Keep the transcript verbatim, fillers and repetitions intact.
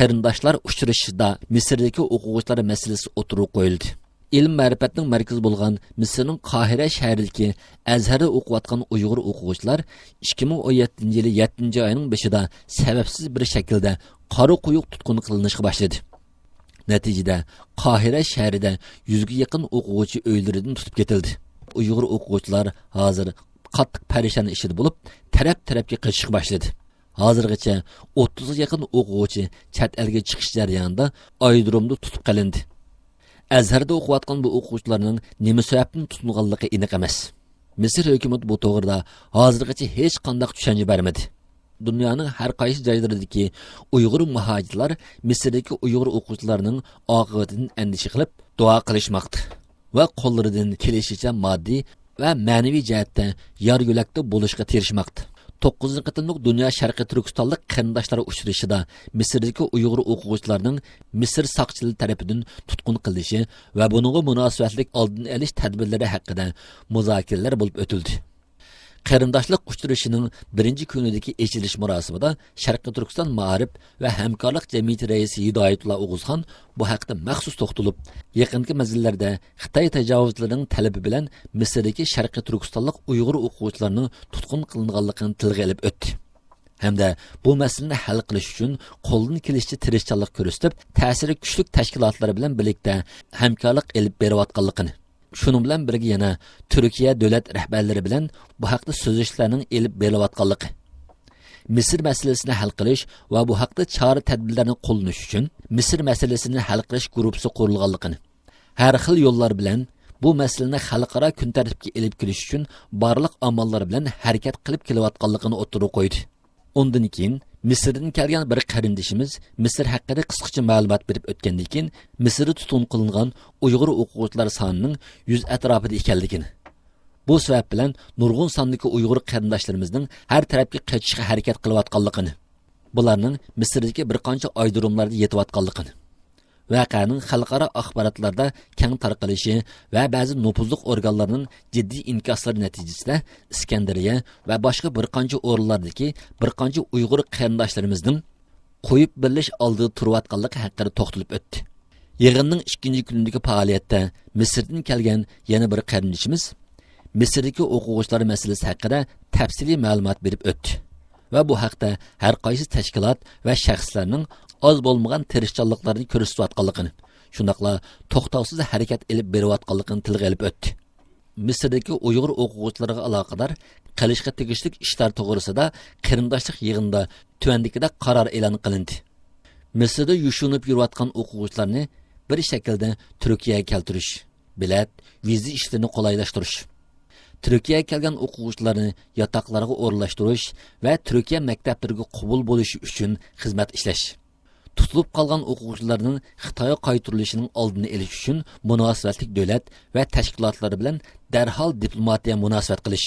قېرىنداشلار ئۇچرىشىشىدا مىسىردىكى ئوقۇغۇچىلار مەسىلىسى ئوتتۇرىغا قويۇلدى. ئىلىم مەرىپەتنىڭ مەركىزى بولغان مىسىرنىڭ قاھىرە شەھىرىدىكى ئەزھەردە ئوقۇۋاتقان ئۇيغۇر ئوقۇغۇچىلار ئىككى مىڭ ئون يەتتىنچى يىلى يەتتىنچى ئاينىڭ بېشىدا سەۋەبسىز بىر شەكىلدە قارا قويۇق تۇتقۇن قىلىنىشقا باشلىدى. نەتىجىدە، قاھىرە شەھىرىدە يۈزگە يېقىن ئوقۇغۇچى ئۆيلىرىدىن تۇتۇپ كېتىلدى. ئۇيغۇر ئوقۇغۇچىلار ھازىر قاتتىق پەرىشان ئىچىدە بولۇپ، تەرەپ-تەرەپكە قېچىشقا باشلىدى. ھازىرغىچە ئوتتۇزغا يېقىن ئوقۇغۇچى چەت ئەلگە چىقىش جەريانىدا ئايرودرومدا تۇتۇپ قېلىندى. ئەزھەردە ئوقۇۋاتقان بۇ ئوقۇغۇچىلارنىڭ نېمە سەۋەبتىن تۇتۇلغانلىقى ئېنىق ئەمەس. مىسىر ھۆكۈمىتى بۇ توغرىدا ھازىرغىچە ھېچقانداق چۈشەنچە بەرمىدى. دۇنيانىڭ ھەر قايسى جايلىرىدىكى ئۇيغۇر مۇھاجىرلار مىسىردىكى ئۇيغۇر ئوقۇغۇچىلارنىڭ ئاقىۋىتىدىن ئەندىشە قىلىپ دۇئا قىلىشماقتا ۋە قوللىرىدىن كېلىشىچە ماددىي ۋە مەنىۋى جەھەتتە يار يۆلەكتە بولۇشقا تىرىشماقتا. توققۇزىنچى قېتىملىق دۇنيا شەرقىي تۈركىستانلىق قېرىنداشلار ئۇچرىشىشىدا مىسىردىكى ئۇيغۇر ئوقۇغۇچىلارنىڭ مىسىر ساقچىلىرى تەرىپىدىن تۇتقۇن قىلىنىشى ۋە بۇنىڭغا مۇناسىۋەتلىك ئالدىنى ئېلىش تەدبىرلىرى ھەققىدە مۇزاكىرىلەر بولۇپ ئۆتۈلدى. قېرىنداشلىق ئۇچرىشىشىنىڭ بىرىنچى كۈنىدىكى ئېچىلىش مۇراسىمىدا شەرقىي تۈركىستان مائارىپ ۋە ھەمكارلىق جەمئىيىتى رەئىسى ھىدايەتۇللا ئوغۇزخان بۇ ھەقتە مەخسۇس توختىلىپ، يېقىنقى مەزگىللەردە خىتاي تاجاۋۇزچىلىرىنىڭ تەلىپى بىلەن مىسىردىكى شەرقىي تۈركىستانلىق ئۇيغۇر ئوقۇغۇچىلارنىڭ تۇتقۇن قىلىنغانلىقىنى تىلغا ئېلىپ ئۆتتى. ھەمدە بۇ مەسىلىنى ھەل قىلىش ئۈچۈن قولدىن كېلىشىچە تىرىشچانلىق كۆرسىتىپ، تەسىرى كۈچلۈك تەشكىلاتلار بىلەن بىرلىكتە ھەمكارلىق ئېلىپ بېرىۋاتقانلىقىنى، شۇنىڭ بىلەن بىرگە يەنە تۈركىيە دۆلەت رەھبەرلىرى بىلەن بۇ ھەقتە سۆزلىشىشلەرنىڭ ئېلىپ بېرىلىۋاتقانلىقى، مىسىر مەسىلىسىنى ھەل قىلىش ۋە بۇ ھەقتە چارە تەدبىرلەرنى قوللىنىش ئۈچۈن مىسىر مەسىلىسىنى ھەل قىلىش گۇرۇپپىسى قۇرۇلغانلىقىنى، ھەر خىل يوللار بىلەن بۇ مەسىلىنى خەلقئارا كۈن تەرتىپكە ئېلىپ كېلىش ئۈچۈن بارلىق ئاماللار بىلەن ھەرىكەت قىلىپ كېلىۋاتقانلىقىنى ئوتتۇرىغا قويدى. ئۇندىن كېيىن مىسىردىن كەلگەن بىر قېرىندىشىمىز مىسىر ھەققىدە قىسقىچە مەلۇمات بېرىپ ئۆتكەندىن كېيىن، مىسىردا تۇتقۇن قىلىنغان ئۇيغۇر ئوقۇغۇچىلار سانىنىڭ يۈز ئەتراپىدا ئىكەنلىكىنى، بۇ سەۋەب بىلەن نۇرغۇن ساندىكى ئۇيغۇر قېرىنداشلىرىمىزنىڭ ھەر تەرەپكە قېچىشقا ھەرىكەت قىلىۋاتقانلىقىنى، بۇلارنىڭ مىسىردىكى بىر قانچە ئايرودروملاردا يېتىۋاتقانلىقىنى، ۋەقەنىڭ خەلقئارا ئاخباراتلاردا كەڭ تارقىلىشى ۋە بەزى نوپۇزلۇق ئورگانلارنىڭ جىددىي ئىنكاسلىرى نەتىجىسىدە ئىسكەندەرىيە ۋە باشقا بىر قانچە ئورۇنلاردىكى بىر قانچە ئۇيغۇر قېرىنداشلىرىمىزنىڭ قويۇپ بېرىلىش ئالدىدا تۇرۇۋاتقانلىقى ھەققىدە توختىلىپ ئۆتتى. يىغىننىڭ ئىككىنچى كۈنىدىكى پائالىيەتتە مىسىردىن كەلگەن يەنە بىر قېرىندىشىمىز مىسىردىكى ئوقۇغۇچىلار مەسىلىسى ھەققىدە تەپسىلىي مەلۇمات بېرىپ ئۆتتى ۋە بۇ ھەقتە ھەر قايسى تەشكىلات ۋە شەخسلەرنىڭ ئاز بولمىغان تىرىشچانلىقلارنى كۆرسىتىۋاتقانلىقىنى، شۇنداقلا توختاۋسىز ھەرىكەت ئېلىپ بېرىۋاتقانلىقىنى تىلغا ئېلىپ ئۆتتى. مىسىردىكى ئۇيغۇر ئوقۇغۇچىلىرىغا ئالاقىدار قىلىشقا تېگىشلىك ئىشلار توغرىسىدا قېرىنداشلىق يىغىنىدا تۆۋەندىكىدەك قارار ئېلان قىلىندى. مىسىردا يوشۇرۇنۇپ يۈرۈۋاتقان ئوقۇغۇچىلارنى بىر شەكىلدە تۈركىيەگە كەلتۈرۈش، بېلەت، ۋىزا ئىشلىرىنى قولايلاشتۇرۇش، تۈركىيەگە كەلگەن ئوقۇغۇچىلارنى ياتاقلارغا ئورۇنلاشتۇرۇش ۋە تۈركىيە مەكتەپلىرىگە قوبۇل بولۇش ئۈچۈن خىزمەت ئىشلەش، تۇتۇلۇپ قالغان ئوقۇغۇچىلارنىڭ خىتايغا قايتۇرۇلۇشىنىڭ ئالدىنى ئېلىش ئۈچۈن مۇناسىۋەتلىك دۆلەت ۋە تەشكىلاتلار بىلەن دەرھال دىپلوماتىيە مۇناسىۋەت قىلىش،